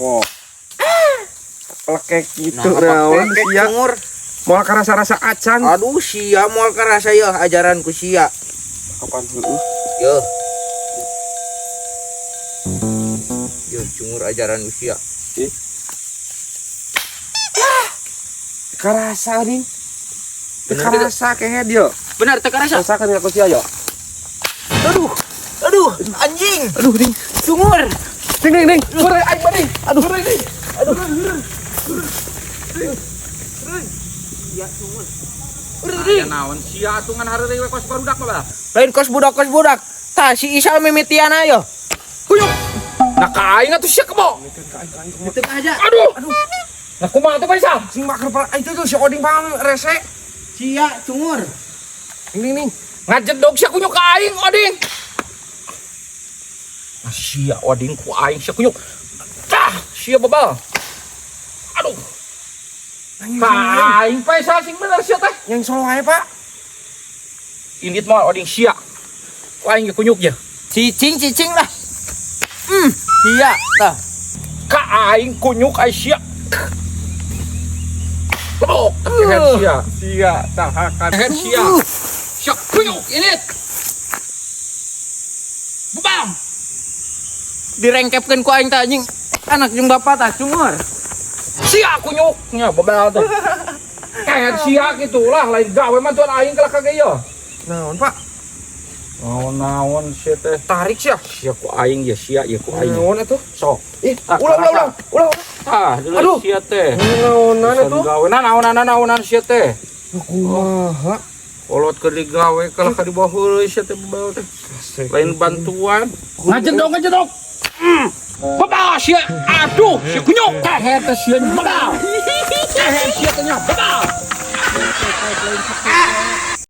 Wow. Pelekek gitu Nah, naon pelekek, sia. Cungur. Moal karasa-rasa acan. Aduh, sia moal karasa ya ajaran ku sia. Kapan heueuh? Yo. Yo, cungur ajaran ku sia. Ih. Karasa nih. Bener Karasa kayaknya dia. Benar teu karasa. Rasakan aku sia yo. Aduh. Aduh, anjing. Aduh, ding. Cungur. Ding ding ding. Hore aing mah ding. Aduh, hore ding. Aduh. Ya, cungur. Aya naon sia atuh ngan hareureuy we kos barudak mah bala. Lain kos budak kos budak. Tah si Isal mimitian ayo. Kuyuk. Nah ka aing atuh sia kebo. Itu aja. Aduh. Nah kumaha atuh Faisal? Sing maker itu tuh si Oding pang rese. Sia cungur. Ding ding ding. Ngajedog sia kunyuk ka aing Oding. Nah sia Oding ku aing sia kunyuk. Tah sia bebal. Aduh. Ka aing Faisal sing bener sia teh. Yang solo aja, Pak. Indit mah Oding sia. Ku aing ge kunyuk ya. Cicing cicing lah. Sia tah. Ka aing kunyuk ai sia. Lebok kehead sia. Sia tahakan. Kehead sia. Sia kunyuk indit. Bebam. Direngkepkeun ku aing tah anjing. Anak jeung bapak tah cungur. Sia kunyuknya bebal teh. Kehead sia gitu lah lain gawe mah tuan aing kalah kage ieu. Naon, Pak? Naon-naon sia teh. Tarik sia. Sia ku aing ya sia ya ku aing. Naon atuh? Sok. Ih, Ah, ulah ulah ulah. Ulah. Tah, deuleu Aduh. sia teh. Naonan atuh? Gawe nah naonan naonan sia teh. Kumaha? Kolot keur digawe kalah ka dibawa heureuy sia teh bebal teh. Lain bantuan. Ngajedog ngajedog. Bebal sia. Aduh, sia kunyuk. Kehead teh sia bebal. Kehead sia teh nya bebal.